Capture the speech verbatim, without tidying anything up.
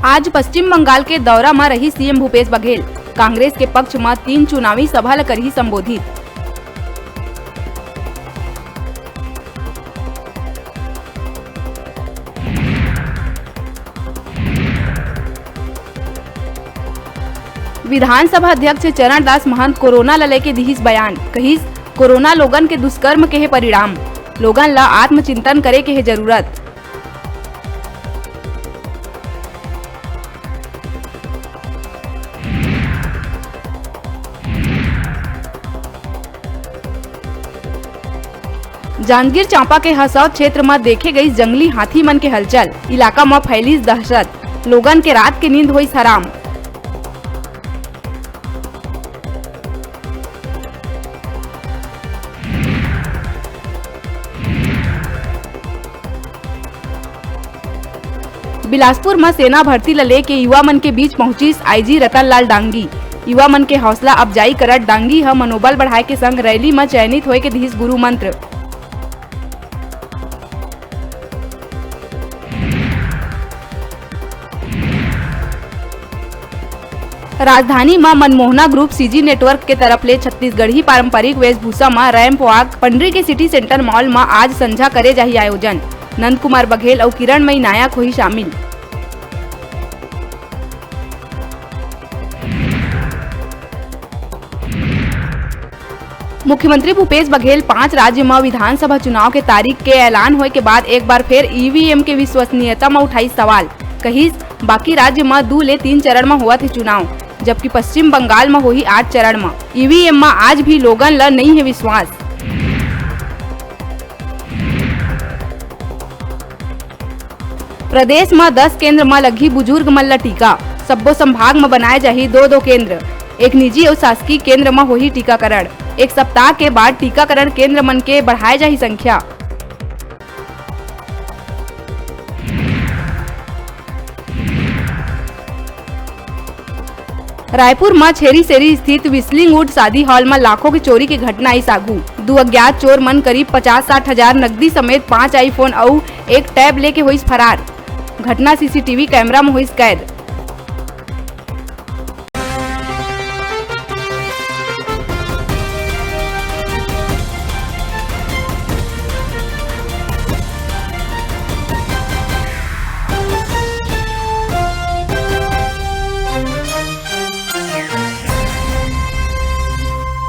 आज पश्चिम बंगाल के दौरा म रही सीएम भूपेश बघेल, कांग्रेस के पक्ष म तीन चुनावी सभा ल करही संबोधित। विधानसभा अध्यक्ष चरणदास महंत कोरोना ल लेके दिहिस बयान, कहिस, कोरोना लोगन के दुष्कर्म के हे परिणाम, लोगन ल आत्मचिंतन करे के हे जरूरत। जांजगीर चांपा के हसौद क्षेत्र म देखे गई जंगली हाथी मन के हलचल, इलाका म फैलिस दहशत, लोगन के रात के नींद होइस हराम। बिलासपुर म सेना भर्ती ल लेके युवा मन के बीच पहुंचिस आईजी रतन लाल डांगी। युवा मन के हौसला अफजाई करत डांगी ह मनोबल बढ़ाए के संग रैली म चयनित होए के दिहिस गुरु मंत्र। राजधानी म मनमोहना ग्रुप सीजी नेटवर्क के तरफ ले छत्तीसगढ़ी पारंपरिक वेशभूषा म रैंप वॉक पंडरी के सिटी सेंटर मॉल म आज संझा करे जाही आयोजन। नंद कुमार बघेल अउ किरणमयी नायक होही शामिल। मुख्यमंत्री भूपेश बघेल पांच राज्य म विधानसभा चुनाव के तारीख के ऐलान होए के बाद एक बार फेर ईवीएम के विश्वसनीयता म उठाइस सवाल। कहिस, बाकी राज्य म दू ले तीन चरण म होवत हे चुनाव, जबकि पश्चिम बंगाल म होही आठ चरण म। ईवीएम म आज भी लोगन ल नइ हे विश्वास। प्रदेश म दस केंद्र म लगही बुजुर्ग मन ल टीका। सब्बो संभाग म बनाए जाही दो-दो केंद्र। एक निजी अउ शासकीय केंद्र म होही टीकाकरण। एक सप्ताह के बाद टीकाकरण केंद्र मन के बढ़ाए जाही संख्या। रायपुर म छेरीसेरी स्थित व्हिस्लिंग वुड शादी हॉल म लाखों के चोरी के घटना आइस आघू। दू अज्ञात चोर मन करीब पचास साठ हजार नकदी समेत पांच iPhone अउ एक टैब लेके होइस फरार। घटना सीसीटीवी कैमरा म होइस कैद।